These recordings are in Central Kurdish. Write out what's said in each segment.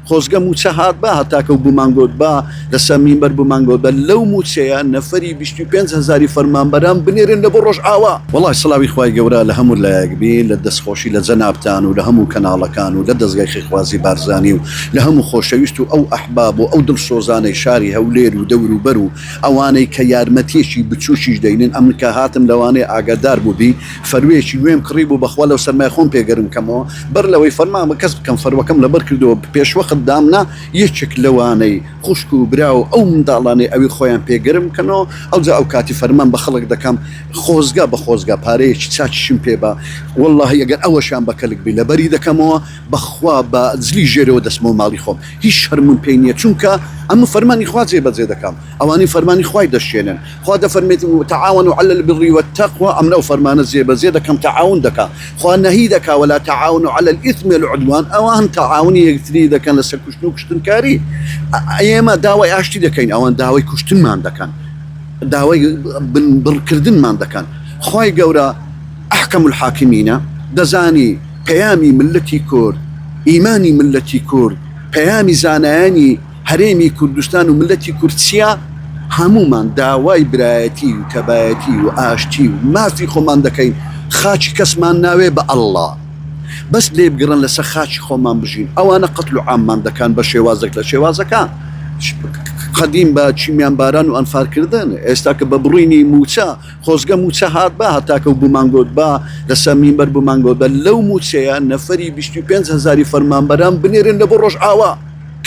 خۆزگە موچە هات با هەتاکە و بمان گۆت با لەسەر مینبەر بمان گۆت بە لەو موچەیە نەفەری 25 هەزاری فەرمانبەران بنێرن لە بۆ ڕۆژئاوا. وەڵای سڵاوی خوای گەورە لە هەموو لایەک بی لە دەستخۆشی لە جەنابتان و لە هەموو کەناڵەکان و لە دەزگای خێرخوازی بارزانی و لە هەموو خۆشەویست و ئەو ئەحباب و ئەو دڵسۆزانەی شاری هەولێر و دەوروبەر و ئەوانەی کە یارمەتیەکی بچوکیش دەینن ئەمن کە هاتم لەوانەیە ئاگادار بوبی فەروێکی نوێم کڕی بوو بەخوا لەو سەرمای خۆم پێ گەرم کەمەوە بەر لەوەی فەرمان بە کەس بکەم فەروەکەم لەبەر کردەوە پێشوەخت دامنا یەکێک لەوانەی خوشک و برا و ئەو منداڵانەی ئەوی خۆیان پێ گەرم کەنەوە ئەوجا ئەو کاتی فەرمان بە خەڵک دەکەم خۆزگە بە خۆزگە پارەیەکی چاکیشم پێ با وەڵاهی ئەگەر ئەوەشیان بە کەلک بی لەبەری دەکەمەوە بەخوا بە جلی ژێرەوە دەچمەوە ماڵی خۆم هیچ شەرمم پێی نیە چونکە ئەمن فەرمانی خوا جێبەجێ دەکەم ئەوانەی فەرمانی خوای دەشکێنن خوا دەفەرمێت تعاونوا علی البر والتقوی ئەمن ئەو فەرمانە جێبەجێ دەکەم تعاون دەکا خوا نەهی دەکا ولا تعاونوا علی الاثم والعدوان ئەوان تعاونی یەکتری دەکەن لەسەر کوشتن و کوشتنکاری ئێمە داوای ئاشتی دەکەین ئەوان داوای کوشتنمان دەکەن داوای بنبڕکردنمان دەکەن خوای گەورە احکم الحاکمینە دەزانی پەیامی مللەتی کورد ئیمانی مللەتی کورد پەیامی زانایانی هەرێمی کوردستان و مللەتی کورد چیە؟ هەموومان داوای برایەتی و تەبایەتی و ئاشتی و مافی خۆمان دەکەین خاکی کەسمان ناوێ بە اللە بەس لێبگڕن لەسەر خاکی خۆمان بژین ئەوانە قەتل و عاممان دەکەن بە شێوازێک لە شێوازەکان قەدیم بە چیمیان باران و ئەنفارکردن ئێستا کە بە بڕینی موچە خۆزگە موچە هات با هەتاکە و بمان گۆت با لەسەر مینبەر بمان گۆت بە لەو موچەیە نەفەری 25 هەزاری فەرمانبەران بنێرن لە بۆ ڕۆژئاوا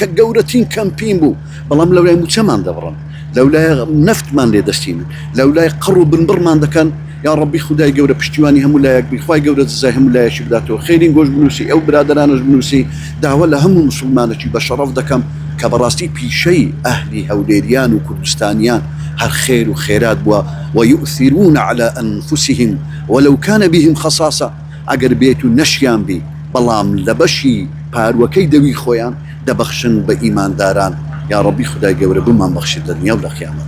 کە گەورەترین کەمپین بوو، بەڵام لەولای مووچەمان دەبڕن، لەولای نەفتمان لێ دەستینن، لەولای قڕ و بنبڕمان دەکەن، یا ڕەبی خودای گەورە پشتیوانی هەموو لایەک بی، خوای گەورە جزای هەموو لایەکی بداتەوە، خێرین گۆش بنووسی، ئەو برادەرانەش بنووسی، داوا لە هەموو موسوڵمانەکی بە شەڕەف دەکەم کە بەڕاستی پیشەی ئەهلی هەولێریان و کوردستانیان هەر خێر و خێرات بووە، ویؤثرون علی انفسهم ولو کان بهم خصاصە. ئەگەر بێت و نەشیان بی بەڵام لە بەشی پاروەکەی دەوی خۆیان دەبەخشن بە ئیمانداران یاڕەبی خودای گەورە بمان بەخشێت لە دنیا و لە قیامەت.